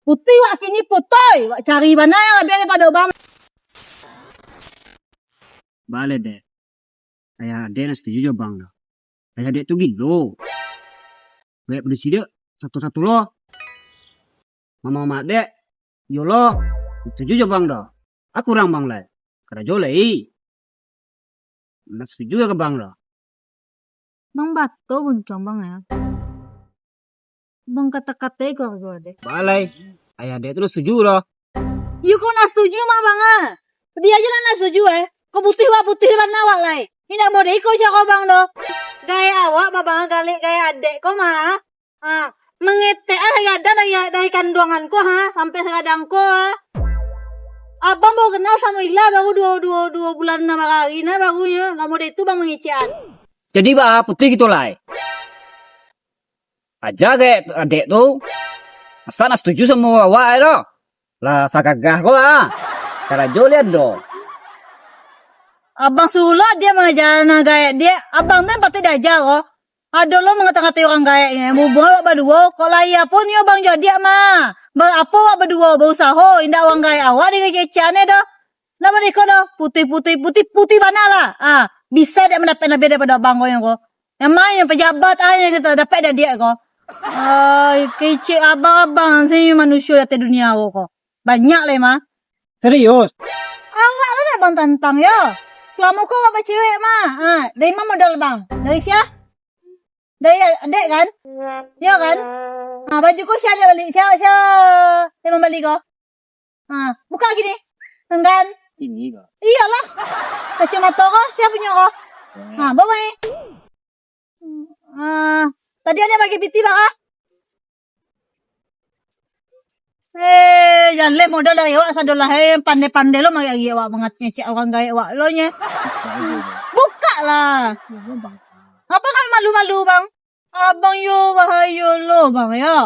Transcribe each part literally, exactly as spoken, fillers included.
Putuih wak kini, putuih. Wak cari bana nan labiah daripado bang. Baleh, Dek. Ayah adek ndak satuju jo bang doh. Ayah adek tu gilo. Banyak padusi dek, satu-satu lo. Mama-mama adek, iyo lo, ndak satuju jo bang doh. Aku urang bang lai. Karajo lai. Ndak satuju jo bang doh. Bang bato guncuang bang ya. Bang kata-katai kaluarga deh. Balai, ayah dek tu ndak satuju doh. Yo kok ndak satuju mah bang ah. Dia aja lah ndak satuju eh. Kok putuih wak putuih bana wak lai. Indak model iko sia ko bang doh. Gaek awak babang galek gaek adek ko mah. Ha, mangetek ah gadang dari, dari kanduangan ko ha, sampai sagadang ko ha. Abang baru kenal samo Ila baru duo, duo, duo bulan enam hari nah barunyo. Lah model tu bang mangecekan. Jadi bah putuih kito lai. Aja gaek adek tu, masa ndak satuju samo awak ai doh. Lah sagagah ko ah. Karajo lian doh. Abang suruah lah dia mangaja anak gaek dia. Abang tu yang patut diaja ko. Ado lo mangata-ngatai urang gaek nyo. Bubuang awak baduo. Kok lai apo nio bang jo adiak mah. Ba-, apo awak baduo bausaho. Indak urang gaek awak dikecekan e doh. Ndak bana iko doh. Putuih, putuih, putuih, putuih bana lah. Ah, bisa dek mandapek labiah daripado abang ko nyo ko. Emang nyo pejabat aja kita dapek dari dia ko. Ah, kecek abang-abang sini manusia di ateh dunia ko. Banyak lah mah. Serius? Awak lah nak bang tantang yo. Selamo ko awak bacewek mah. Ha, dari ma modal bang? Dari sia? Dari adek kan? Yo kan? Ha, baju ko sia dek bali? Sia, sia yang mambali ko? Ha, buka gini. Enggan. Ini ko. Iyolah. Kacamato ko sia punyo ko? Ha, bawa ni. Ah, tadi ado bagi piti bah. Eh, jaleh modal dari awak sado lah, eh, pandai-pandai lo mari-ari awak mangecek urang gaek awak lo nye. Buka lah. Apa kan malu-malu bang? Abang yo bahayo lo bang yo.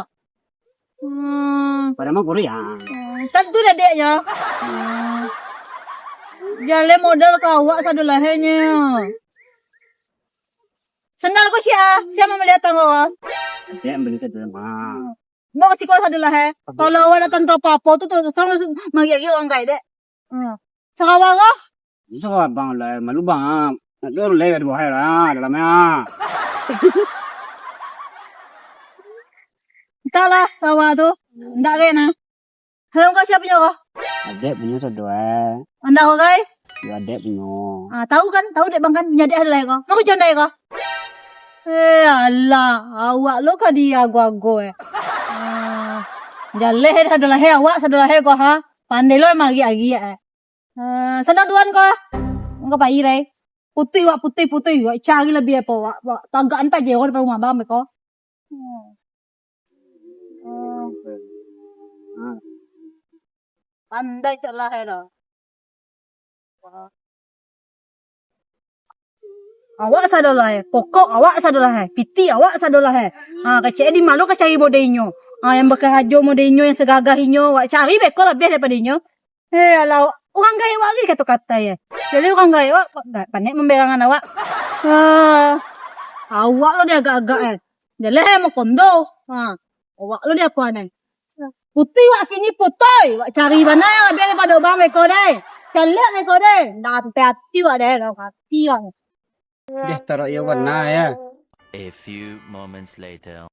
Hmm. Padahal mah guru ya. Hmm, tantu dadek yo. Hmm. Jaleh modal ka awak sado lah nye. Sandal ko sia, sia mambali atang ko. Dek bali ka dalam ah. Bawa siko sado lah eh. Kalau awak datang tu apa-apa tu tu, sorang mari-ari urang gaek dek. Hmm. Sarawa ko? Sarawa bang lah, malu bang ah. Nak dulu lah di bawah lah, dalam ah. Entahlah, sarawa tu. Ndak kena. Helm ko sia punyo ko? Adek punyo sado eh. Honda ko kai? Yo adek punyo. Ah, tahu kan? Tahu dek bang kan? Punyo adek ado lai ko. Mako jan dai ko. Eh, alah, awak lo ka diago-ago eh. Ah, jaleh sado laheh awak sado laheh ko ha. Pandai lo mari-ari eh. Ah, sandal duan ko. Engka pai lai. Putuih wak putuih putuih wak cari labiah apo wak. Wak tagakan pajero depan rumah bang beko. Hmm. Hmm. Pandai cak lahai dah. Awak sado lahai, pokok awak sado lahai, piti awak sado lahai. Ha, kecek di ma lo ka cari model inyo. Ha, yang bakarajo model inyo, yang sagagah inyo, awak cari beko labiah daripado inyo. Eh, alah, urang gaek awak lagi kato-kato, yo. Jadi urang gaek awak, pa-, pa-, panek mamberangan awak. Ah, awak lo diagak-agak, eh. Jaleh, eh, makondo. Ha, awak lo diapoan, eh. Putuih wak kini, putuih. Wak cari bana yang labiah daripado bang beko, deh. Caliak beko, deh. Ndak sampai ati wak, deh. Ndak ati wak. Deh, taruh iyo bana, yo. A few moments later.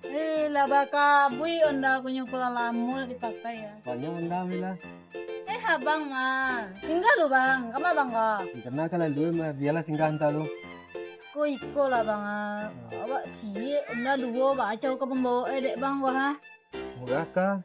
Eh, lah bakabuik onda kunyo ko lah lamo dipakai, yo. Banyak onda, Mila. Eh, abang mah. Singgah lu, Bang. Kama abang ko? Karena kalau lu mah, biarlah singgah entah lu. Ko iko lah, Bang, ah. Awak ciek, onda duo, bacau ka pambawa, eh, dek Bang ko, ha? Murah kah?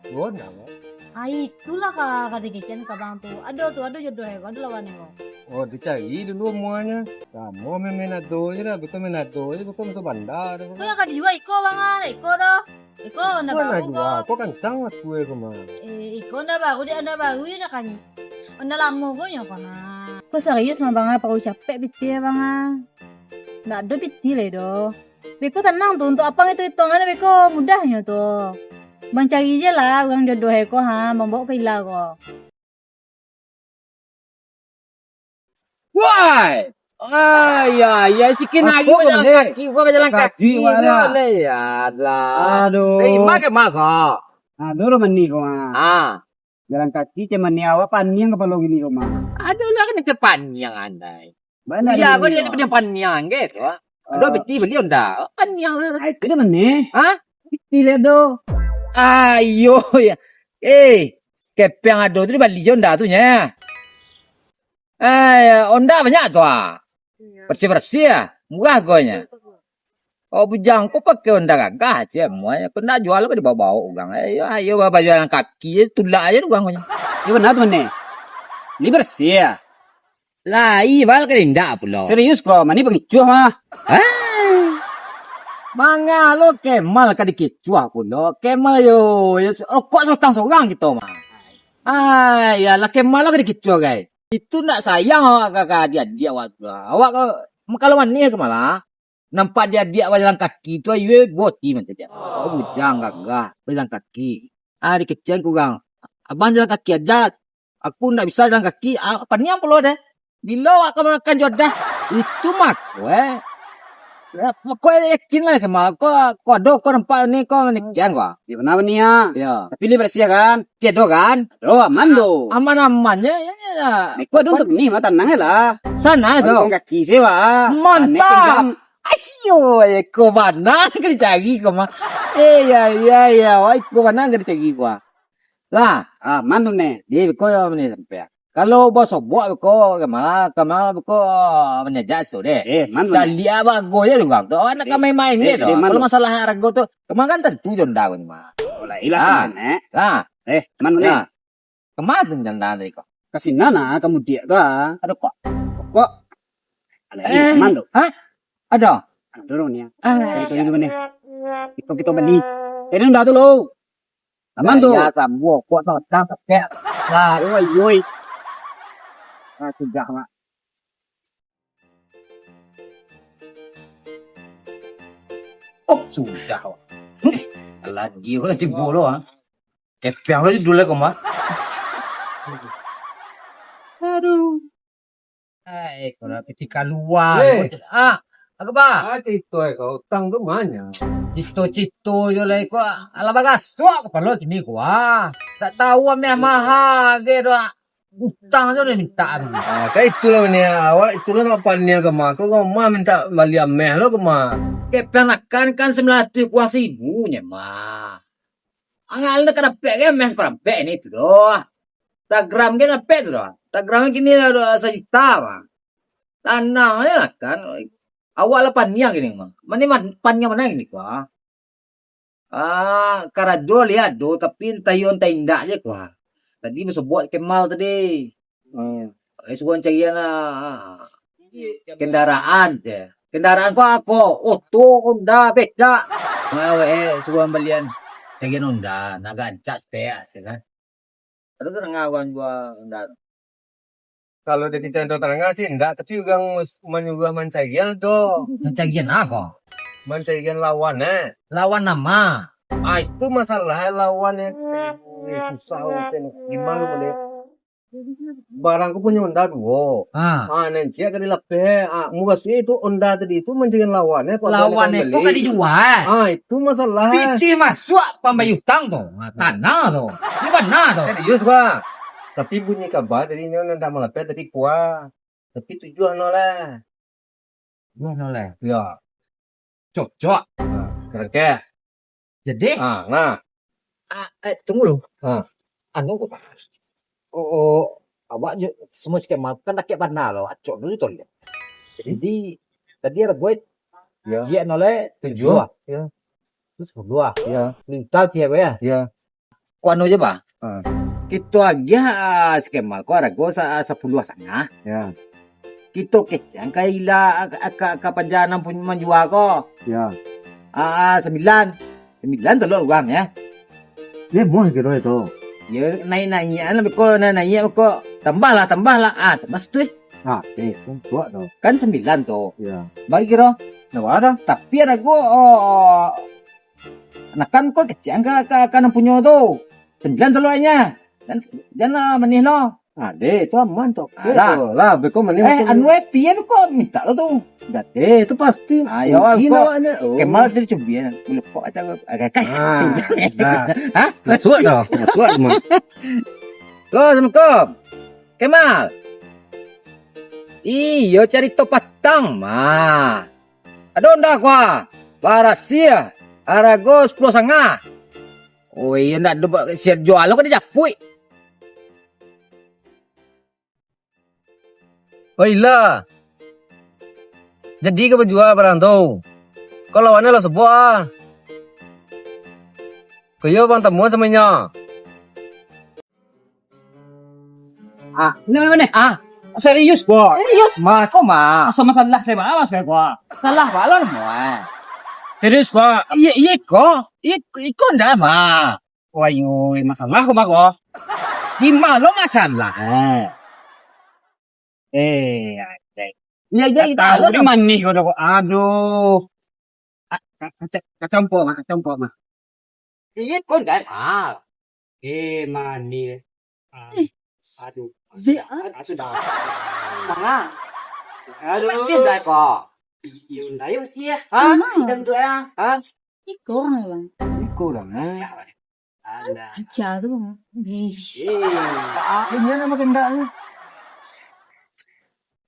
Duo ndak, Bang? Ah, itulah ka, ka dikecekan ka Bang tu. Ado tu, ado jodoh e ko, ado lawan e ko. Oh, dicari dulu omuanyo. Lamo main-main ado je lah, bukan main ado je, bukan masuk bandar. Ko yang ka dijual iko, Bang, ah, iko doh. Iko onda baru ko. Ko kancang waktu e ko mah. Eh, iko onda baru, dek onda baru je nak kan. Onda lamo ko nyo ko nah. Ko serius mah, Bang, ah, paru capek pitih, Bang, ah. Ndak ado pitih lai doh. Beko tanang tu, untuak apang itu itungan beko mudahnyo tu. Bang cari je lah urang jodoh e ko ha, mambaok ka Ila ko. Wai! Ah, ya, ya, sikin lagi bajalan kaki, gua bajalan kaki, kaki, wala. Ya lah. Aduh. Eh, Ima ke Ima ko? Aduh, lo mani ko, ah. Ah. Jalan kaki cam mani awak paniang kapalo gini ko, mah. Aduh, lah kena ke paniang andai. Bana. Iya, ko dia paniang paniang ke ko. Aduh, beti beli onda. Paniang lah. Ai, itu dia mani. Hah? Beti lah do. Ayo, ya. Eh, kepeng ado tu dibali jo onda tu nya. Eh, onda banyak tu, ah. Iyo. Bersih-bersih, ah. Murah hargonyo. Oh, bujang ko pakai onda gagah, cek, muai. Ko ndak jual ko dibawa-bawa urang. Ayo, ayo, bajalan kaki, tulak aja urang ko. Iyo, bana tu, mani. Ni bersih, ah. Lai, bal ka indak pulo. Serius ko, mani pangicuah mah. Hah? Mangalo Kemal ka dikicuah pulo? Kemal yo, yo, rokok sorang-sorang kito mah. Ai, alah, Kemal lah ka dikicuah, gai. Itu ndak sayang awak ka, ka adiak-adiak awak tu. Awak ka, kalau manih ka malah, nampak adiak-adiak bajalan kaki tu, ayo boti macam dia. Oh, bujang gagah, bajalan kaki. Ah, dikecekan urang. Abang jalan kaki aja. Aku ndak bisa jalan kaki. Ah, paniang pulo deh. Bilo awak ka makan jodah? Itu mako, eh. Ya, pokoknyo yakin lah, Kemal. Ko, ko ado, ko nampak ni, ko ni, kian ko. Yo, bana ni, ah. Yo. Tapi ni bersih kan? Tiado kan? Ado, aman tu. Aman-aman, ya, ya, ya, ya. Ni ko ado untuak ni, mah, tanang lah. Sana tu. Jalan kaki se, wah. Mantap. Ayo, eh, ko bana ka dicari ko, mah. Eh, ya, ya, ya. Wah, ko bana ka dicari ko, ah. Lah. Ah, aman tu, ni. Di, ko yo ni sampai. Kalau basobok beko, Kemal, Kemal beko, ah, manjajak situ deh. Eh, mano? Caliak bago je urang tu. Awak nak ka main-main je tu. Kalau masalah harga tu, Kemal kan tantu jo onda ko ni mah. Oh, lah, ilah. Ah. Lah. Eh, mano ni? Lah. Kemal tu janda tadi ko. Ka sinan nah, ka mudiak tu ah. Ado kok. Kok? Alah, eh, mano? Hah? Ado? Ado ni. Ah. Kito, kito bani. Ini onda tu lo. Aman tu. Ya, sambuah, kuat tau, tang tekek. Lah, oi, oi. Ah, sudah, Mak. Oh, sudah, Mak. Alah, dia pun lah cibuk lo, ah. Kepeng lo dulu lah, kau, Mak. Aduh. Ai, kau lah piti kalua. Eh. Ah, apo, Bah? Ah, cito, eh, kau utang tu banyak. Cito-cito jo lah, kau. Alah, bagasuak kapalo kini, kau, ah. Tak tahu ameh maha ge doh. Utang jo lah minta tu. Ah, kan itulah mania. Awak itulah nak paniang ka mah. Kau ka mah minta bali ameh lo ka mah. Kepeng nakan kan sambilan ratuih kurang saribu nyo mah. Angah nak ka dapek ge ameh saparampek ni tu doh. Sagram ge dapek tu doh. Sagram kini lah doh sajuta mah. Tanang aja lah kan. Awak lah paniang kini mah. Mani man-, paniang mano kini kau, ah? Ah, karajo lai ado, tapi antah iyo antah indak je kau, ah. Tadi basobok Kemal tadi. Hmm. Eh, suruah carian lah. Kendaraan je. Kendaraan kau ako, oto, Honda, becak. Nah, weh, suruah balian carian Honda, nak gancak setek, ya kan. Ado tadanga urang jua Honda tu? Kalau dari contoh tadanga sih ndak, tapi urang mus-, manyuruah mancarian tu. Mancarian apo? Mancarian lawan, eh. Lawan nama? Ah, itu masalah lawan yang, eh, susah urusan. Gimana boleh? Barang ku punyo Honda duo. Ah. Ah, nan ciek ka dilapeh. Ah, mukasuiknyo itu Honda tadi itu mancarian lawan, eh. Lawan itu ka dijua. Ah, itu masalah. Pitih masuak pambayia utang tu. Ah, tanah tu. Ini bana tu. Serius, Bang. Tapi bunyi kaba tadi nyo nan ndak malapeh tadi kuah. Tapi tujuah no lah. Tujuah no lah. Yo. Cocok. Nah, kira-kira. Jadi? Ah, nah. Ah, eh, tunggu dulu. Ah. Anu, oh, oh, awak je semua sikit makan dakek bana lo. Acok dulu tu lihat. Jadi, tadi ada buat. Ya. Ciek no lah. Tujuah. Tujuah. Ya. Terus sepuluah. Ya. Minta tiap ya. Ya. Ko anu je, Bah. Ha. Kito agiah, ah, si Kemal ko harago sa-, sapuluah satangah. Ya. Kito kecekan ka ila, ah, ka, ka, ka paja nan punyo manjua ko. Ya. Ah, ah, sambilan. Sambilan tolok urang, ya. Yo, muah kiro itu. Yo, naiak-naiak lah, beko, naiak-naiak, beko. Tambahlah, tambahlah. Ah, tambah satu, eh. Ah, eh, untuak tu. Kan sambilan tu. Ya. Bagi kiro. Nah, wah dah. Tapi harago, oh, oh, Nah, kan ko kecekan ka, ka, ka nan punyo tu. Sambilan toloknyo. Jan, jan lah manih lo. Ade, itu aman tu. Alah. Lah, beko mani. Eh, anu, eh, pian ko mintak lo tu. Ade, itu pasti. Ayo, mungkin ko awaknyo. Oh. Kemal tadi cubian. Boleh kok aja. Agak kai. Ah, nah. Hah? Masuak dah, masuak mah. Lo, Assalamualaikum. Kemal. Iyo, carito patang mah. Ado ndak kua? Barasiah, harago sapuluah sangah. Oh iyo, ndak ado ba-, siap jual lo ka dijapuik. Oilah. Jadi ka bajua barang tu. Kalau wana lo sabuah ah. Kayo bang tamuan samo inyo. Ah, ini mana ni? Ah, serius, Bos. Serius, mah, kok mah? Asa masalah saya balas saya, Bos. Salah balon, mah. Serius, Bos. Iya, iya, kok. Iya, iko ndak, mah. Wah, iyo, masalah kok, mah, kok. Di mana masalah? Eh, ada. Iya, iya, tahu di mana kau dah, kok. Aduh. Ah, ka-, kaca-, kacampo, mah, kacampo, mah. Iya, kok ndak, mah? Eh, mani. Ah, ih. Aduh. Di, ah. Aduh, dah. Manga? Aduh. Masih dah kok. Iyo, ndak yo sih ya. Hah? Emang. Dan tu ya. Hah? Iko urang, Bang. Iko urang, eh. Alah. Aja tu, Bang. Ih. Eh, ini nama kendak tu.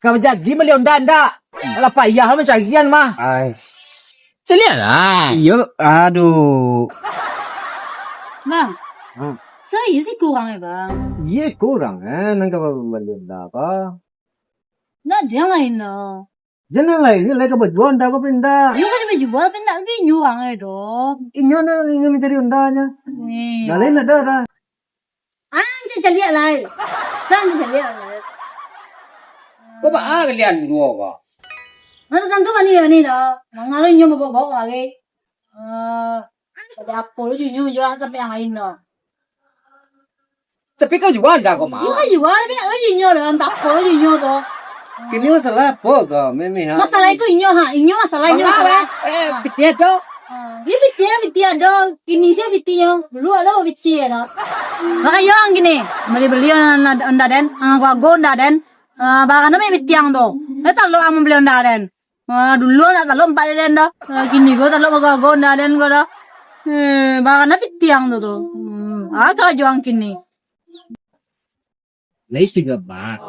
Kau jadi mali onda ndak? Alah payah mancarian mah. Ai. Caliak lah. Iyo, aduh. Bang. Hmm. Serius sih kurang ya, Bang? Iya, kurang, eh. Nang kau bali onda apa? Ndak ada yang lain, no. Jan nan lain, lai ka bajua onda ko pindah. Iyo kan bajua, tapi ndak inyo urang ai doh. Inyo nan inyo mancari ondanya. Nih. Nan lain ada dah. Ah, caliak lai. Sang caliak lai. Ko baa kalian duo ko? Nah, tantu mani ni dah. Mangalo inyo bawa-bawa lagi. Eh, ada apa lo inyo jual sampai yang lain dah. Tapi kau jua dah kau mau. Iyo kan jua, tapi nak lagi inyo dah, entah apa lagi inyo tu. Kini masalah apa kau, Mimi, ha? Masalah itu inyo, ha. Inyo masalah, inyo masalah. Eh, piti ado. Ha. Iyo piti, piti ado. Kini sia pitinyo. Dulu ado piti ado. Lah, iyo ang kini. Bali-bali onda, onda den. Ha, ago-ago onda den. Ha, barang ado mah piti ang tu. Lah, talok ang mambali onda den. Ah, dulu nak talok ampek den dah. Ah, kini ko talok bago-ago ndak den ko dah. Eh, barang piti ang tu tu. Hmm, ah, karajo ang kini. Lai setuju, Bang.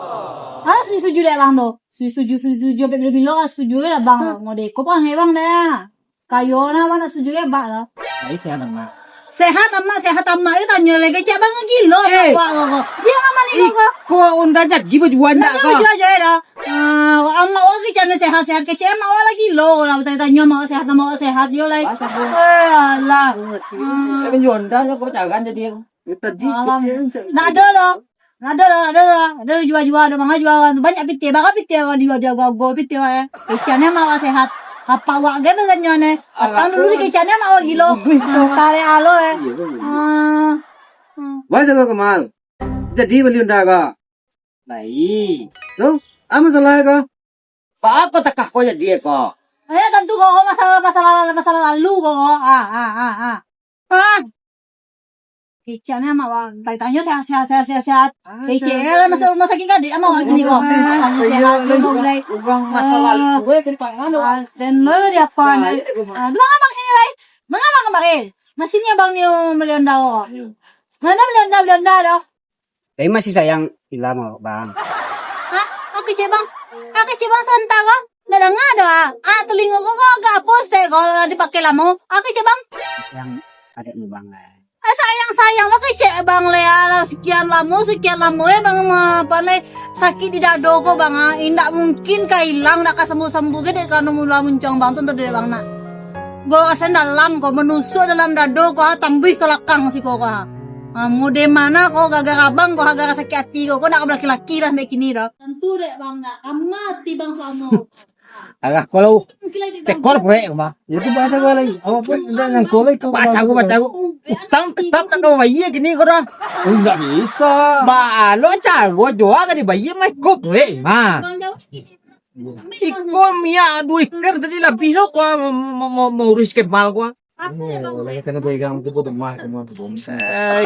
Ah, setuju dek Bang tu. Setuju, setuju, sampai bilo-bilo lah setuju kan Bang. Modeko Bang, eh, Bang dah. Kayo nah Bang nak setuju kan Bang lah. Lai sehat, Bang. Sehat amak, sehat amak. Iyo tanyo lai, kecek Bang gilo, eh, awak ko. Dia aman ni ko. Iko onda jadi bajua nak ko. Bajua aja dah. Ah, amak awak kecek sehat-sehat, kecek amak awak lagi lo lah, batanyo-tanyo amak awak sehat, amak awak sehat yo lai. Eh, alah. Tapi onda ko pacaran jadi. Tadi alam. Ndak ado doh. Ndak ado doh, ndak ado doh. Ado jua-jua, ado manga jua urang tu. Banyak pitih, bara pitih urang jua, jua go-go pitih urang, eh. Kecek amak awak sehat. Apak awak ge batanyo ne. Patang dulu dikecek amak awak gilo. Tarik alo, eh. Iyo, iyo. Ah. Hmm. Wah, jago Kemal. Jadi bali onda ko. Lai. Tu, ah, masalah ko. Baa ko takah ko jadi ko? Eh, tantu ko masalah, masalah, masalah lalu ko. Ah, ah, ah, ah. Ah. Kecek ni amak wak, tanyo sehat, sehat, sehat, sehat, sehat. Ah, kecek lah masuk rumah sakit gadek amak wak kini ko. Tanyo sehat, iyo, lah, mulai. Urang masalah lalu, eh, kena pangan tu. Ah, dan lo di apa ni? Ah, tu manga abang kini lai? Manga abang kamari? Masih ni abang ni, oh, bali onda ko. Iyo. Mano bali onda, bali onda doh? Tapi masih sayang Ila mah, Bang. Hah? Oke, cek, Bang. Oke, cek, Bang, sementara. Ndak danga doh, ah. Ah, telingo ko, ko agak apo, stek ko, lah dipakai lamo. Oke, cek, Bang. Sayang adek ni, Bang, lah. Ah, sayang, sayang lo kecek, Bang, le, alah, sekian lamo, sekian lamo, eh, Bang, ma-, apa, le, sakit di dado ko, Bang, ah. Indak mungkin ka ilang, ndak ka sambuh-sambuh ge, dek karano mula muncuang Bang tu, entah dek Bang nak. Gorasan dalam ko, manusuk dalam dado ko, ah, tambuih ka lakang siko ko, ah. Ah, mode mano ko, gara-gara abang ko, gara-gara sakik ati ko, ko ndak ka balaki-laki lah sampai kini doh. Tantu dek bang, ndak ramah ati bang salamo. Alah, kalau tekor proyek, Bang. Ya tu baca gua lagi. Awak pun udah nyangko lagi kau. Baca gua, baca gua. Utang tetap nak kau bayar kini ko doh. Oh, ndak bisa. Ba, lo cara gua jua ka dibayar mah iko proyek, mah. Iko minyak dua liter tadi labiah lo ko mau, mau, mau, mau urus kebal ko. Apo yo, Bang? Lah, kena pegang tu, bodoh mah, semua tu, bodoh. Eh.